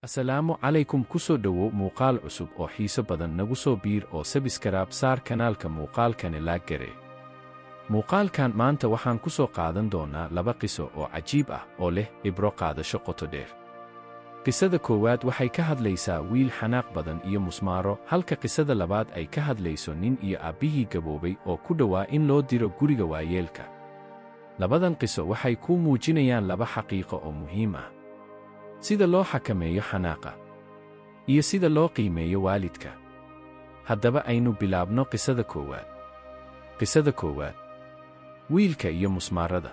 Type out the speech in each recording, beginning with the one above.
Asalaamu calaykum. Ku soo dhowow muuqaal cusub oo xiiso badan. Nagu soo biir oo subscribe saar kanaalka, muuqaalkani like garee. Muuqaalkan maanta waxaan ku soo qaadan doonaa laba qiso oo cajiib ah oo leh cibro qaadasho qoto dheer. Qisada koowaad waxay ka hadlaysaa wiil xanaaq badan iyo musmaaro, halka qisada labaad ay ka hadlayso nin iyo aabbihii gaboobay oo ku dhowaa in loo diro guriga waayeelka. Labadan qiso waxay kuu muujinayaan laba xaqiiqo oo muhiim ah: sida loo xakameeyo xanaaqa iyo sida loo qiimeeyo waalidka. Haddaba aynu bilaabno qisada koowaad. Qisada koowaad: Wiilka iyo musmaarada.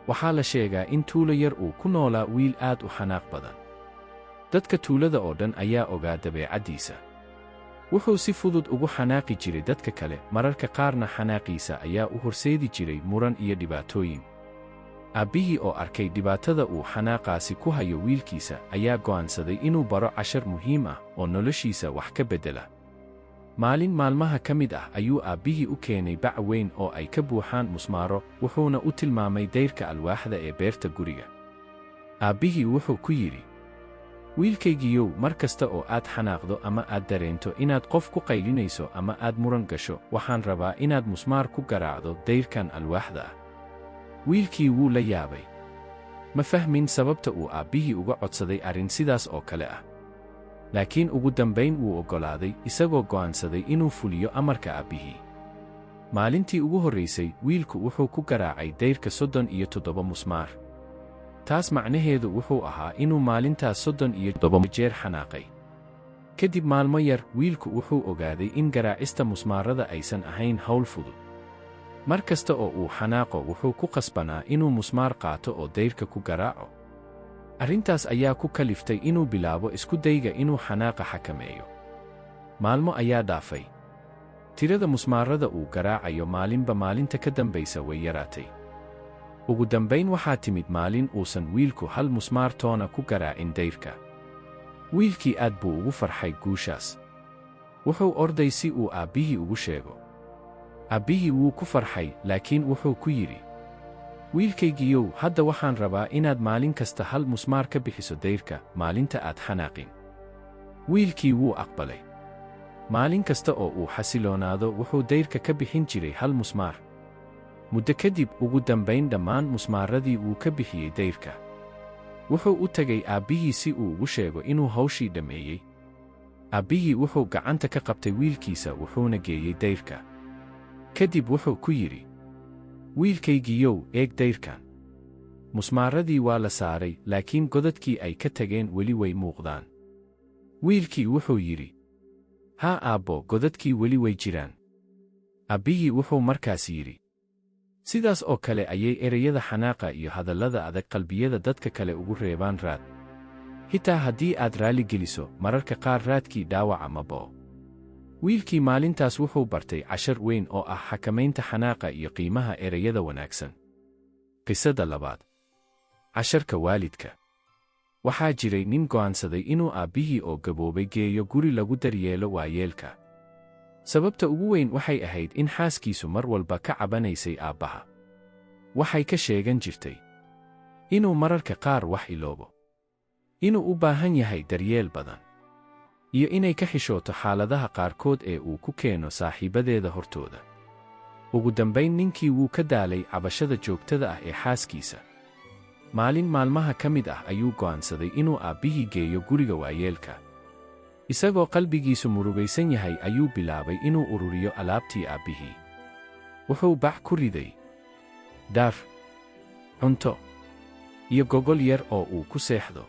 Waxaa la sheegaa in tuulo yar uu ku noolaa wiil aad u xanaaq badan. Dadka tuulada oo dhan ayaa ogaa dabeecaddiisa. Wuxuu si fudud ugu xanaaqi jiray dadka kale, mararka qaarna xanaaqiisa ayaa u horseedi jiray muran iyo dhibaatooyin. Aabbihii oo arkay dhibaatada uu xanaaqaasi ku hayo wiilkiisa ayaa go'aansaday inuu baro cashar muhiim ah oo noloshiisa wax ka beddela. Maalin maalmaha ka mid ah ayuu aabbihii u keenay bac weyn oo ay ka buuxaan musmaaro, wuxuuna u tilmaamay dayrka alwaaxda ee beerta guriga. Aabbihii wuxuu ku yidhi: "Wiilkaygiyow, mar kasta oo aad xanaaqdo ama aad dareento inaad qof ku qaylinayso ama aad muran gasho, waxaan rabaa inaad musmaar ku garaacdo dayrkan alwaaxda ah." Wiilkii wuu la yaabay. Ma fahmin sababta uu aabbihii uga codsaday arrin sidaas oo kale ah, laakiin ugu dambayn wuu oggolaaday, isagoo go'aansaday inuu fuliyo amarka aabbihii. Maalintii ugu horraysay wiilku wuxuu ku garaacay dayrka 37 musmaar. Taas macnaheedu wuxuu ahaa inuu maalintaas 37 jeer xanaaqay. Kadib maalmo yar, wiilku wuxuu ogaaday in garaacista musmaarada aysan ahayn hawl fudud. Mar kasta oo uu xanaaqo, wuxuu ku qasbanaa inuu musmaar qaato oo dayrka ku garaaco. Arrintaas ayaa ku kaliftay inuu bilaabo isku dayga inuu xanaaqa xakameeyo. Maalmo ayaa dhaafay. Tirada musmaarada uu garaacayo maalinba maalinta ka dambaysa way yaraatay. Ugu dambayn waxaa timid maalin uusan wiilku hal musmaar toona ku garaacin dayrka. Wiilkii aad buu ugu farxay guushaas. Wuxuu orday si uu aabbihii ugu sheego. Aabbihii wuu ku farxay, laakiin wuxuu ku yidhi: "Wiilkaygiiyow, hadda waxaan rabaa inaad maalin kasta hal musmaar ka bixiso dayrka maalinta aad xanaaqin." Wiilkii wuu aqbalay. Maalin kasta oo uu xasiloonaado, wuxuu dayrka ka bixin jiray hal musmaar. Muddo kadib, ugu dambayn dhammaan musmaaradii wuu ka bixiyey dayrka. Wuxuu u tegay aabbihii si uu ugu sheego inuu hawshii dhammeeyey. Aabbihii wuxuu gacanta ka qabtay wiilkiisa, wuxuuna geeyey dayrka. Kadib wuxuu ku yidhi: "Wiilkaygiiyow, eeg dayrkan. Musmaaradii waa la saaray, laakiin godadkii ay ka tageen weli way muuqdaan." Wiilkii wuxuu yidhi: "Haa aabbo, godadkii weli way jiraan." Aabbihii wuxuu markaas yidhi: "Sidaas oo kale ayay ereyada xanaaqa iyo hadallada adag qalbiyada dadka kale ugu reebaan raad. Xitaa haddii aad raalli geliso, mararka qaar raadkii dhaawaca ma bo'o." Wiilkii maalintaas wuxuu bartay cashar weyn oo ah xakamaynta xanaaqa iyo qiimaha ereyada wanaagsan. Qisada labaad: Casharka waalidka. Waxaa jiray nin go'aansaday inuu aabbihii oo gaboobay geeyo guri lagu daryeelo waayeelka. Sababta ugu weyn waxay ahayd in xaaskiisu mar walba ka cabanaysay aabbaha. Waxay ka sheegan jirtay inuu mararka qaar wax iloobo, inuu u baahan yahay daryeel badan, iyo inay ka xishooto xaaladaha qaarkood ee uu ku keeno saaxiibadeeda hortooda. Ugu dambayn ninkii wuu ka daalay cabashada joogtada ah ee xaaskiisa. Maalin maalmaha ka mid ah ayuu go'aansaday inuu aabbihii geeyo guriga waayeelka. Isagoo qalbigiisu murugaysan yahay ayuu bilaabay inuu ururiyo alaabtii aabbihii. Wuxuu bac ku riday dhar, cunto iyo gogol yar oo uu ku seexdo.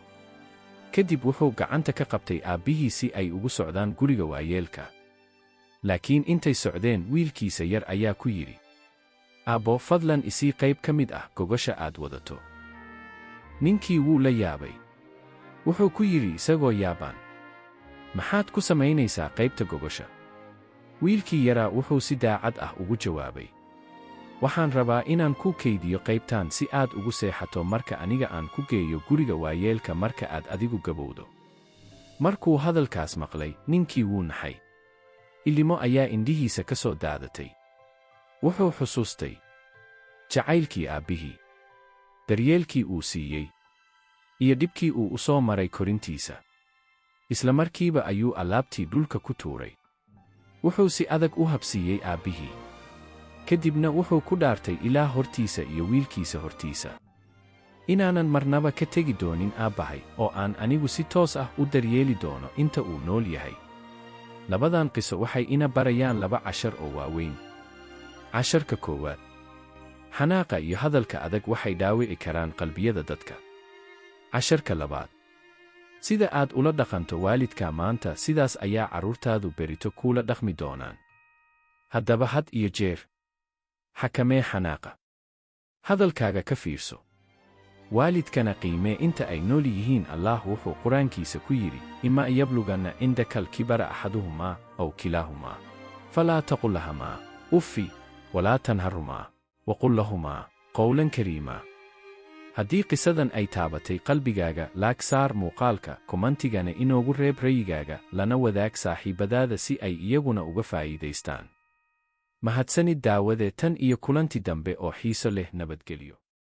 Kadib wuxuu gacanta ka qabtay aabbihii si ay ugu socdaan guriga waayeelka. Laakiin intay socdeen, wiilkiisa yar ayaa ku yidhi: "Aabbo, fadlan isii qayb ka mid ah gogosha aad wadato." Ninkii wuu la yaabay. Wuxuu ku yidhi isagoo yaabaan: "Maxaad ku samaynaysaa qaybta gogosha?" Wiilkii yaraa wuxuu si daacad ah ugu jawaabay: "Waxaan rabaa inaan ku kaydiyo qaybtan si aad ugu seexato marka aniga aan ku geeyo guriga waayeelka marka aad adigu gabowdo." Markuu hadalkaas maqlay, ninkii wuu naxay. Ilimo ayaa indhihiisa ka soo daadatay. Wuxuu xusuustay jacaylkii aabbihii, daryeelkii uu siiyey, iyo dhibkii uu u soo maray korintiisa. Isla markiiba ayuu alaabtii dhulka ku tuuray. Wuxuu si adag u habsiiyey aabbihii. Kadibna wuxuu ku dhaartay Ilaah hortiisa iyo wiilkiisa hortiisa inaanan marnaba ka tegi doonin aabbahay, oo aan anigu si toos ah u daryeeli doono inta uu nool yahay. Labadan qiso waxay ina barayaan laba cashar oo waaweyn. Casharka koowaad: xanaaqa iyo hadalka adag waxay dhaawici karaan qalbiyada dadka. Casharka labaad: sida aad ula dhaqanto waalidka maanta, sidaas ayaa carruurtaadu berito kuula dhaqmi doonaan. Haddaba had iyo jeer xakamee xanaaqa, hadalkaaga ka fiirso, waalidkana qiimee inta ay nool yihiin. Allah wuxuu Qur-aankiisa ku yidhi: "إما يبلغن عندك الكبر أحدهما أو كلاهما فلا تقل لهما أف ولا تنهرهما وقل لهما قولا كريما." Haddii qisadan ay taabatay qalbigaaga, like saar muuqaalka, comment-igana inoogu reeb ra'yigaaga, lana wadaag saaxiibbadaada si ay iyaguna uga faa'iidaystaan. Mahadsanid daawade. Tan iyo kulanti dambe oo xiiso leh, nabadgelyo.